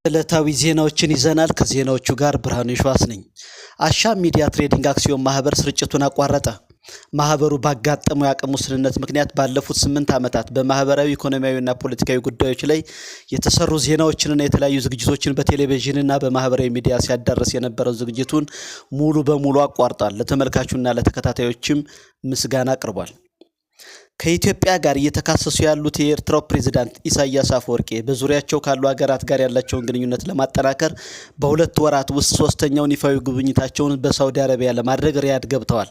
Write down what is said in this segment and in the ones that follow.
ዕለታዊ ዜናዎችን ይዘናል። ከዜናዎቹ ጋር ብርሃኑ የሸዋስ ነኝ። አሻም ሚዲያ ትሬዲንግ አክሲዮን ማህበር ስርጭቱን አቋረጠ። ማህበሩ ባጋጠመው የአቅም ውስንነት ምክንያት ባለፉት 8 ዓመታት በማህበራዊ፣ ኢኮኖሚያዊና ፖለቲካዊ ጉዳዮች ላይ የተሰሩ ዜናዎችንና የተለያዩ ዝግጅቶችን በቴሌቪዥንና በማህበራዊ ሚዲያ ሲያዳርስ የነበረው ዝግጅቱን ሙሉ በሙሉ አቋርጧል። ለተመልካቹና ለተከታታዮችም ምስጋና አቅርቧል። ከኢትዮጵያ ጋር እየተካሰሱ ያሉት የኤርትራው ፕሬዝዳንት ኢሳያስ አፈወርቂ በዙሪያቸው ካሉ ሀገራት ጋር ያላቸውን ግንኙነት ለማጠናከር በ2 ወራት ውስጥ ሶስተኛውን ይፋዊ ጉብኝታቸውን በሳውዲ አረቢያ ለማድረግ ሪያድ ገብተዋል።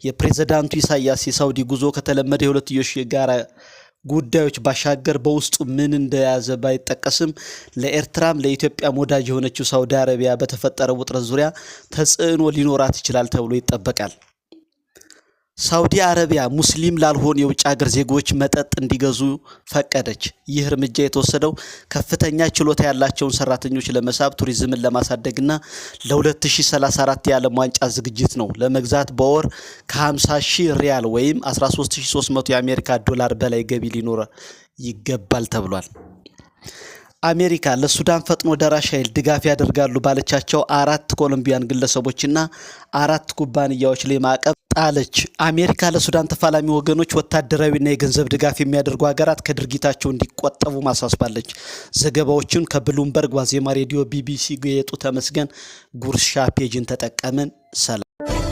የፕሬዝዳንቱ ኢሳያስ የሳውዲ ጉዞ ከተለመደ የሁለትዮሽ የጋራ ጉዳዮች ባሻገር በውስጡ ምን እንደያዘ ባይጠቀስም ለኤርትራም ለኢትዮጵያም ወዳጅ የሆነችው ሳውዲ አረቢያ በተፈጠረው ውጥረት ዙሪያ ተጽዕኖ ሊኖራት ይችላል ተብሎ ይጠበቃል። ሳውዲ አረቢያ ሙስሊም ላልሆኑ የውጭ ሀገር ዜጎች መጠጥ እንዲገዙ ፈቀደች። ይህ እርምጃ የተወሰደው ከፍተኛ ችሎታ ያላቸውን ሰራተኞች ለመሳብ፣ ቱሪዝምን ለማሳደግና ለ2034 የዓለም ዋንጫ ዝግጅት ነው። ለመግዛት በወር ከ50 ሺህ ሪያል ወይም 13,300 የአሜሪካ ዶላር በላይ ገቢ ሊኖር ይገባል ተብሏል። አሜሪካ ለሱዳን ፈጥኖ ደራሽ ኃይል ድጋፍ ያደርጋሉ ባለቻቸው አራት ኮሎምቢያን ግለሰቦችና አራት ኩባንያዎች ላይ ማዕቀብ ጣለች። አሜሪካ ለሱዳን ተፋላሚ ወገኖች ወታደራዊና የገንዘብ ድጋፍ የሚያደርጉ ሀገራት ከድርጊታቸው እንዲቆጠቡ ማሳስባለች። ዘገባዎቹን ከብሉምበርግ፣ ዋዜማ ሬዲዮ፣ ቢቢሲ፣ ጌጡ ተመስገን፣ ጉርሻ page ን ተጠቀምን። ሰላም።